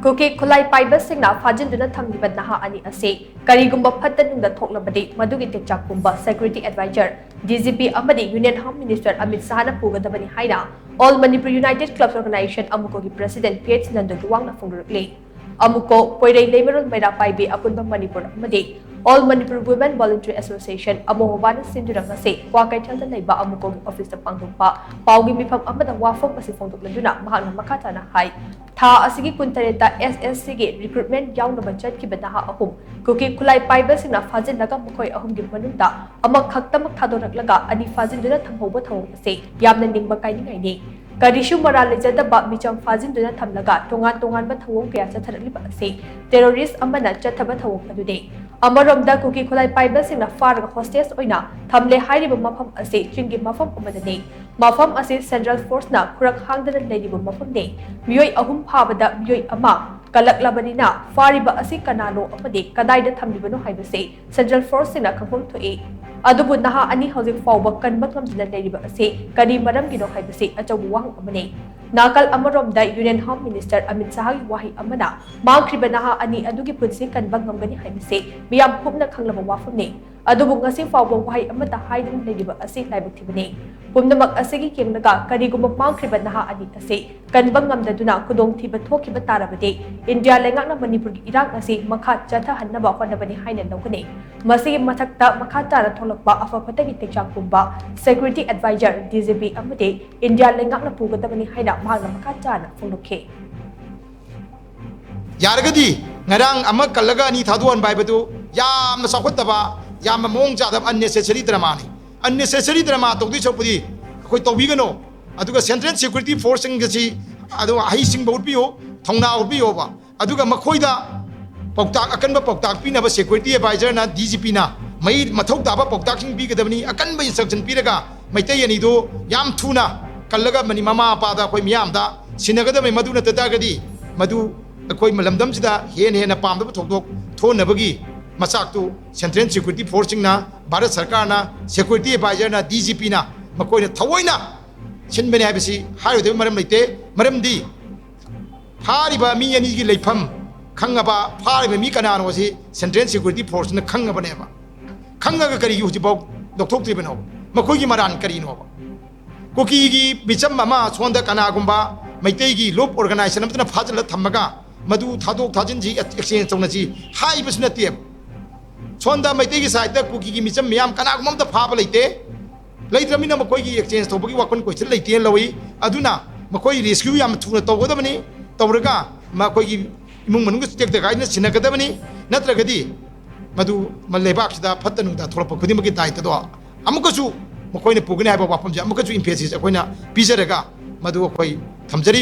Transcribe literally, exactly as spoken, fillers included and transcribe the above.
ꯀꯨꯀꯤ ꯈꯨꯠꯂꯥꯏ ꯄꯥꯏꯕꯁꯤꯡꯅ ꯐꯥꯖꯤꯟꯗꯨꯅ ꯊꯝꯂꯤꯕ ꯅꯍꯥ ꯑꯅꯤ ꯑꯁꯤ ꯀꯔꯤꯒꯨꯝꯕ ꯐꯠꯇ ꯅꯨꯡꯗ ꯊꯣꯛꯂꯕꯗꯤ ꯃꯗꯨꯒꯤ ꯇꯦꯛꯆꯥꯛ ꯄꯨꯝꯕ Security Advisor, D G P ꯑꯃꯗꯤ Union Home Minister ꯑꯃꯤꯠ ꯁꯍꯥꯅ ꯄꯨꯒꯗꯕꯅꯤ ꯍꯥꯏꯅ All Manipur United Clubs Organization, ꯑꯃꯨꯀꯣꯒꯤ President P H Nanda ꯂꯨꯋꯥꯡꯅ ꯐꯣꯡꯗꯣꯔꯛꯂꯤ꯫ ꯑꯃꯨꯀꯣ, ꯄꯣꯏꯔꯩ ꯂꯩꯃꯔꯣꯜ ꯃꯩꯔꯥ ꯄꯥꯏꯕꯤ ꯑꯄꯨꯟꯕ ꯃꯅꯤꯄꯨꯔ ꯑꯃꯗꯤ All Manipur Women Voluntary Association, ꯑꯃꯣꯍꯣꯕꯥꯅ ꯁꯤꯟꯗꯨꯅ ꯉꯁꯤ ꯀ꯭ꯋꯥꯀꯩꯊꯦꯜꯗ ꯂꯩꯕ ꯑꯃꯨꯀꯣꯒꯤ ꯑꯣꯐꯤꯁꯇ ꯄꯥꯡꯊꯣꯛꯄ ꯄꯥꯎꯒꯤ ꯃꯤꯐꯝ ꯑꯃꯗ ꯋꯥꯐꯝ ꯑꯁꯤ ꯐꯣꯡꯗꯣꯛꯂꯗꯨꯅ ꯃꯍꯥꯛꯅ ꯃꯈꯥ ꯇꯥꯅ ꯍꯥꯏ, ꯊꯥ ꯑꯁꯤꯒꯤ ꯀꯨꯟꯇꯔꯦꯠꯇ S S C ꯒꯤ recruitment ꯌꯥꯎꯅꯕ ꯆꯠꯈꯤꯕ ꯅꯍꯥ ꯑꯍꯨꯝ ꯀꯨꯀꯤ ꯈꯨꯠꯂꯥꯏ ꯄꯥꯏꯕꯁꯤꯡꯅ ꯐꯥꯖꯤꯜꯂꯒ ꯃꯈꯣꯏ ꯑꯍꯨꯝꯒꯤ ꯃꯅꯨꯡꯗ ꯑꯃꯈꯛꯇꯃꯛ ꯊꯥꯗꯣꯔꯛꯂꯒ ꯑꯅꯤ ꯐꯥꯖꯤꯟꯗꯨꯅ ꯊꯝꯍꯧꯕ ꯊꯧꯑꯣꯡ ꯑꯁꯤ ꯌꯥꯝꯅ ꯅꯤꯡꯕ ꯀꯥꯏꯅꯤꯡꯉꯥꯏꯅꯤ꯫ ꯀꯔꯤꯁꯨ ꯃꯔꯥꯜ ꯂꯩꯖꯗꯕ ꯃꯤꯆꯝ ꯐꯥꯖꯤꯟꯗꯨꯅ ꯊꯝꯂꯒ ꯇꯣꯉꯥꯟ ꯇꯣꯉꯥꯟꯕ ꯊꯧꯑꯣꯡ ꯀꯌꯥ ꯆꯠꯊꯔꯛꯂꯤꯕ ꯑꯁꯤ terrorist ꯑꯃꯅ ꯆꯠꯊꯕ ꯊꯧꯑꯣꯡ ꯑꯗꯨꯅꯤ꯫ ꯑꯃꯔꯣꯝꯗ ꯀꯨꯀꯤ ꯈꯨꯠꯂꯥꯏ ꯄꯥꯏꯕꯁꯤꯡꯅ ꯐꯥꯔꯒ hostage ꯑꯣꯏꯅ ꯊꯝꯂꯦ ꯍꯥꯏꯔꯤꯕ ꯃꯐꯝ ꯑꯁꯤ ꯆꯤꯡꯒꯤ ꯃꯐꯝ ꯑꯃꯗꯅꯤ꯫ ꯃꯐꯝ ꯑꯁꯤ Central Force ꯅ ꯈꯨꯔꯛ ꯍꯥꯡꯗꯅ ꯂꯩꯔꯤꯕ ꯃꯐꯝꯅꯤ꯫ ꯃꯤꯑꯣꯏ ꯑꯍꯨꯝ ꯐꯥꯕꯗ ꯃꯤꯑꯣꯏ ꯑꯃ ꯀꯜꯂꯛꯂꯕꯅꯤꯅ ꯐꯥꯔꯤꯕ ꯑꯁꯤ ꯀꯅꯥꯅꯣ ꯑꯃꯗꯤ ꯀꯗꯥꯏꯗ ꯊꯝꯂꯤꯕꯅꯣ ꯍꯥꯏꯕꯁꯤ Central Force ꯁꯤꯡꯅ ꯈꯪꯐꯝ ꯊꯣꯛꯏ꯫ ꯑꯗꯨꯕꯨ ꯅꯍꯥ ꯑꯅꯤ ꯍꯧꯖꯤꯛ ꯐꯥꯎꯕ ꯀꯟꯕ ꯉꯝꯗꯅ ꯂꯩꯔꯤꯕ ꯑꯁꯤ ꯀꯔꯤ ꯃꯔꯝꯒꯤꯅꯣ ꯍꯥꯏꯕꯁꯤ ꯑꯆꯧꯕ ꯋꯥꯍꯪ ꯑꯃꯅꯤ꯫ ꯅꯥꯀꯜ ꯑꯃꯔꯣꯝꯗ Union Home Minister ꯑꯃꯤꯠ ꯁꯍꯥꯒꯤ ꯋꯥꯍꯩ ꯑꯃꯅ ꯃꯥꯡꯈ꯭ꯔꯤꯕ ꯅꯍꯥ ꯑꯅꯤ ꯑꯗꯨꯒꯤ ꯄꯨꯟꯁꯤ ꯀꯟꯕ ꯉꯝꯒꯅꯤ ꯍꯥꯏꯕꯁꯤ ꯃꯤꯌꯥꯝ ꯀꯨꯞꯅ ꯈꯪꯂꯕ ꯋꯥꯐꯝꯅꯤ꯫ ꯑꯗꯨꯕꯨ ꯉꯁꯤ ꯐꯥꯎꯕ ꯋꯥꯍꯩ ꯑꯃꯠꯇ ꯍꯥꯏꯗꯨꯅ ꯂꯩꯔꯤꯕ ꯑꯁꯤ ꯂꯥꯏꯕꯛ ꯊꯤꯕꯅꯤ꯫ ꯄꯨꯝꯅꯃꯛ ꯑꯁꯤꯒꯤ ꯌꯦꯡꯂꯒ ꯀꯔꯤꯒꯨꯝꯕ ꯃꯥꯡꯈ꯭ꯔꯤꯕ ꯅꯍꯥ ꯑꯅꯤ ꯑꯁꯤ ꯀꯟꯕ ꯉꯝꯗꯗꯨꯅ ꯈꯨꯗꯣꯡꯊꯤꯕ ꯊꯣꯛꯈꯤꯕ ꯇꯥꯔꯕꯗꯤ ꯏꯟꯗꯤꯌꯥ ꯂꯩꯉꯥꯛꯅ ꯃꯅꯤꯄꯨꯔꯒꯤ ꯏꯔꯥꯡ ꯑꯁꯤ ꯃꯈꯥ ꯆꯠꯊꯍꯟꯅꯕ ꯍꯣꯠꯅꯕꯅꯤ ꯍꯥꯏꯅ ꯂꯧꯒꯅꯤ꯫ ꯃꯁꯤꯒꯤ ꯃꯊꯛꯇ ꯃꯈꯥ ꯇꯥꯅ ꯊꯣꯛꯂꯛꯄ ꯑꯐ ꯐꯠꯇꯒꯤ ꯇꯦꯛꯆꯥꯛ ꯄꯨꯝꯕ Security Advisor, D G P ꯑꯃꯗꯤ ꯏꯟꯗꯤꯌꯥ ꯂꯩꯉꯥꯛꯅ ꯄꯨꯒꯗꯕꯅꯤ ꯍꯥꯏꯅ ꯃꯍꯥꯛꯅ ꯃꯈꯥ ꯇꯥꯅ ꯐꯣꯡꯗꯣꯛꯈꯤ꯫ ꯌꯥꯔꯒꯗꯤ ꯉꯔꯥꯡ ꯑꯃ ꯀꯜꯂꯒ ꯑꯅꯤ ꯊꯥꯗꯣꯛꯍꯟꯕ ꯍꯥꯏꯕꯗꯨ ꯌꯥꯝꯅ ꯆꯥꯎꯈꯠꯇꯕ, ꯌꯥꯝꯅ ꯃꯑꯣꯡ ꯆꯥꯗꯕ unnecessary drama ꯅꯤ꯫ Unnecessary drama ꯇꯧꯗꯣꯏ ꯁꯔꯨꯛꯄꯨꯗꯤ ꯑꯩꯈꯣꯏ ꯇꯧꯕꯤꯒꯅꯣ꯫ ꯑꯗꯨꯒ Central Security Force ꯁꯤꯡ ꯑꯁꯤ ꯑꯗꯨ ꯍꯩꯁꯤꯡꯕ ꯎꯠꯄꯤꯌꯨ, ꯊꯧꯅꯥ ꯎꯠꯄꯤꯌꯣꯕ꯫ ꯑꯗꯨꯒ ꯃꯈꯣꯏꯗ ꯄꯥꯎꯇꯥꯛ, ꯑꯀꯟꯕ ꯄꯥꯎꯇꯥꯛ ꯄꯤꯅꯕ Security Advisor ꯅ, D G P ꯅ ꯃꯩ ꯃꯊꯧ ꯇꯥꯕ ꯄꯥꯎꯇꯥꯛꯁꯤꯡ ꯄꯤꯒꯗꯕꯅꯤ꯫ ꯑꯀꯟꯕ instruction ꯄꯤꯔꯒ ꯃꯩꯇꯩ ꯑꯅꯤꯗꯨ ꯌꯥꯝ ꯊꯨꯅ ꯀꯜꯂꯒ ꯃꯅꯤ-, ꯃꯃꯥ ꯃꯄꯥꯗ, ꯑꯩꯈꯣꯏ ꯃꯤꯌꯥꯝꯗ ꯁꯤꯟꯅꯒꯗꯕꯅꯤ꯫ ꯃꯗꯨ ꯅꯠꯇ ꯇꯥꯔꯒꯗꯤ ꯃꯗꯨ ꯑꯩꯈꯣꯏ ꯂꯝꯗꯝꯁꯤꯗ ꯍꯦꯟꯅ ꯍꯦꯟꯅ ꯄꯥꯝꯗꯕ ꯊꯧꯗꯣꯛ ꯊꯣꯛꯍꯟꯅꯕꯒꯤ ꯃꯆꯥꯛꯇꯨ Central Security Force ꯁꯤꯡꯅ, ꯚꯥꯔꯠ ꯁꯔꯀꯥꯔꯅ, Security Advisor ꯅ, D G P ꯅ ꯃꯈꯣꯏꯅ ꯊꯑꯣꯏꯅ ꯁꯤꯟꯕꯅꯤ ꯍꯥꯏꯕꯁꯤ ꯍꯥꯏꯔꯣꯏꯗꯕ ꯃꯔꯝ ꯂꯩꯇꯦ꯫ ꯃꯔꯝꯗꯤ ꯐꯥꯔꯤꯕ ꯃꯤ ꯑꯅꯤꯒꯤ ꯂꯩꯐꯝ ꯈꯪꯉꯕ, ꯐꯥꯔꯤꯕ ꯃꯤ ꯀꯅꯥꯅꯣ ꯑꯁꯤ Central Security Forceꯅ ꯈꯪꯉꯕꯅꯦꯕ꯫ ꯈꯪꯉꯒ ꯀꯔꯤꯒꯤ ꯍꯧꯖꯤꯛꯐꯥꯎ ꯂꯧꯊꯣꯛꯇ꯭ꯔꯤꯕꯅꯣ? ꯃꯈꯣꯏꯒꯤ ꯃꯔꯥꯟ ꯀꯔꯤꯅꯣꯕ? ꯀꯨꯀꯤꯒꯤ ꯃꯤꯆꯝ ꯑꯃ ꯁꯣꯝꯗ ꯀꯅꯥꯒꯨꯝꯕ ꯃꯩꯇꯩꯒꯤ ꯂꯨꯞ organization ꯑꯃꯗꯨꯅ ꯐꯥꯖꯤꯜꯂ ꯊꯝꯃꯒ ꯃꯗꯨ ꯊꯥꯗꯣꯛ ꯊꯥꯖꯤꯟꯁꯤ, exchange ꯇꯧꯅꯁꯤ ꯍꯥꯏꯕꯁꯨ ꯅꯠꯇꯦꯕ꯫ ꯁꯣꯝꯗ ꯃꯩꯇꯩꯒꯤ sideꯇ ꯀꯨꯀꯤꯒꯤ ꯃꯤꯆꯝ ꯃꯤꯌꯥꯝ ꯀꯅꯥꯒꯨꯝꯕ ꯑꯝꯇ ꯐꯥꯕ ꯂꯩꯇꯦ꯫ ꯂꯩꯇ꯭ꯔꯕꯅꯤꯅ ꯃꯈꯣꯏꯒꯤ exchange ꯇꯧꯕꯒꯤ ꯋꯥꯈꯜ ꯀꯣꯏꯁꯤꯟ ꯂꯩꯇꯦꯅ ꯂꯧꯏ꯫ ꯑꯗꯨꯅ ꯃꯈꯣꯏ rescue ꯌꯥꯝ ꯊꯨꯅ ꯇꯧꯒꯗꯕꯅꯤ꯫ ꯇꯧꯔꯒ ꯃꯈꯣꯏꯒꯤ ꯏꯃꯨꯡ ꯃꯅꯨꯡꯒꯤ ꯇꯦꯛꯇ ꯀꯥꯏꯗꯅ ꯁꯤꯟꯅꯒꯗꯕꯅꯤ꯫ ꯅꯠꯇ꯭ꯔꯒꯗꯤ ꯃꯗꯨ ꯃ-, ꯂꯩꯕꯥꯛꯁꯤꯗ ꯐꯠꯇ ꯅꯨꯡꯗ ꯊꯣꯛꯂꯛꯄ ꯈꯨꯗꯤꯡꯃꯛꯀꯤ ꯗꯥꯏꯇꯗꯣ ꯑꯃꯨꯛꯀꯁꯨ ꯃꯈꯣꯏꯅ ꯄꯨꯒꯅꯤ ꯍꯥꯏꯕ ꯋꯥꯐꯝꯁꯦ ꯑꯃꯨꯛꯀꯁꯨ emphasis ꯑꯩꯈꯣꯏꯅ ꯄꯤꯖꯔꯒ ꯃꯗꯨ ꯑꯩꯈꯣꯏ ꯊꯝꯖꯔꯤ꯫